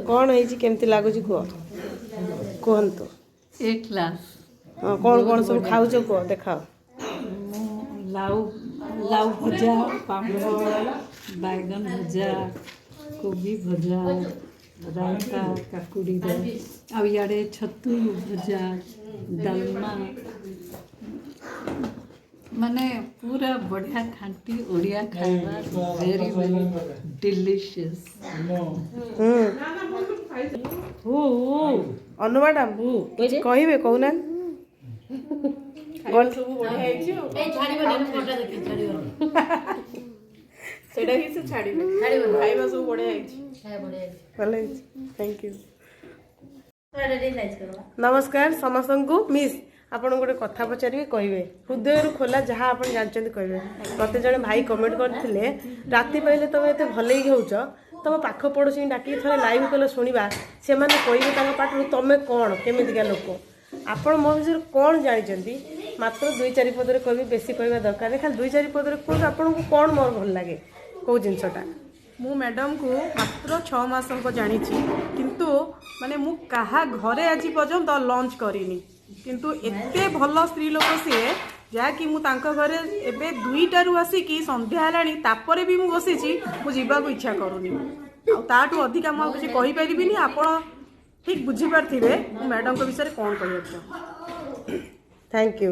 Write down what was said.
କ'ଣ ହେଇଛି, କେମିତି ଲାଗୁଛି କୁହ, କୁହନ୍ତୁ। ଏ କ୍ଲାସ୍। ହଁ, କ'ଣ କ'ଣ ସବୁ ଖାଉଛ କୁହ, ଦେଖାଅ। ମୁଁ ଲାଉ ଲାଉ ଭଜା, ପାମ୍ପଡ଼, ବାଇଗଣ ଭଜା, କୋବି ଭଜା, ରାଇତା କାକୁଡ଼ିର, ଆଉ ଇଆଡ଼େ ଛତୁ ଭଜା, ଡାଲମା, ମାନେ ପୁରା ବଢ଼ିଆ ଖାଣ୍ଟି ଓଡ଼ିଆ ଖାଇବା, ଭେରି ଭେରି ଡିଲିସିୟସ୍। ଅନୁ ମ୍ୟାଡ଼ାମ, କିଛି କହିବେ? କହୁନାହାନ୍ତି। ସବୁ ବଢିଆ ହେଇଛି ଆଉ। ଏଇ ଛାଡ଼ିବନି, ଆମେ ଫଟୋ ଦେଖି ଛାଡ଼ିବନି। ସେଇଟା ହିଁ ସେ ଛାଡ଼ିବେ। ଖାଇବା ସବୁ ବଢିଆ ହେଇଛି। ଖାଇବା ବଢ଼ିଆ ହେଇଛି। ଭଲ ହେଇଛି, thank you. ଏଇଟା ଟିକେ ସାଇଜ୍ କରିବା। ନମସ୍କାର ସମସ୍ତଙ୍କୁ। ମିସ୍, ଆପଣଙ୍କୁ ଗୋଟେ କଥା ପଚାରିବି, କହିବେ ହୃଦୟରୁ ଖୋଲା, ଯାହା ଆପଣ ଜାଣିଛନ୍ତି କହିବେ। ମୋତେ ଜଣେ ଭାଇ କମେଣ୍ଟ କରିଥିଲେ, ରାତି ପାଇଲେ ତମେ ଏତେ ଭଲେଇ ହେଉଛ, ତମ ପାଖ ପଡ଼ୋଶୀଙ୍କୁ ଡାକିକି ଥରେ ଲାଇଭ୍ କଲେ ଶୁଣିବା, ସେମାନେ କହିବେ ତାଙ୍କ ପାଟିରୁ ତମେ କ'ଣ, କେମିତିକା ଲୋକ। ଆପଣ ମୋ ବିଷୟରେ କ'ଣ ଜାଣିଛନ୍ତି, ମାତ୍ର ଦୁଇ ଚାରି ପଦରେ କହିବି, ବେଶୀ କହିବା ଦରକାର ନାହିଁ। ଖାଲି ଦୁଇ ଚାରି ପଦରେ କୁହନ୍ତୁ, ଆପଣଙ୍କୁ କ'ଣ ମୋର ଭଲ ଲାଗେ, କେଉଁ ଜିନିଷଟା? ମୁଁ ମ୍ୟାଡ଼ାମକୁ ମାତ୍ର 6 ମାସ ହେବ ଜାଣିଛି, କିନ୍ତୁ ମାନେ ମୁଁ କାହା ଘରେ ଆଜି ପର୍ଯ୍ୟନ୍ତ ଲଞ୍ଚ କରିନି, କିନ୍ତୁ ଏତେ ଭଲ ସ୍ତ୍ରୀ ଲୋକ ସିଏ, ଯାହାକି ମୁଁ ତାଙ୍କ ଘରେ ଏବେ 2ଟାରୁ ଆସିକି ସନ୍ଧ୍ୟା ହେଲାଣି, ତାପରେ ବି ମୁଁ ବସିଛି, ମୁଁ ଯିବାକୁ ଇଚ୍ଛା କରୁନି। ଆଉ ତାଠୁ ଅଧିକା ମୁଁ ଆଉ କିଛି କହିପାରିବିନି। ଆପଣ ଠିକ୍ ବୁଝିପାରିଥିବେ ମୁଁ ମ୍ୟାଡ଼ାମଙ୍କ ବିଷୟରେ କ'ଣ କହିବାକୁ ଚାହୁଁ। Thank you.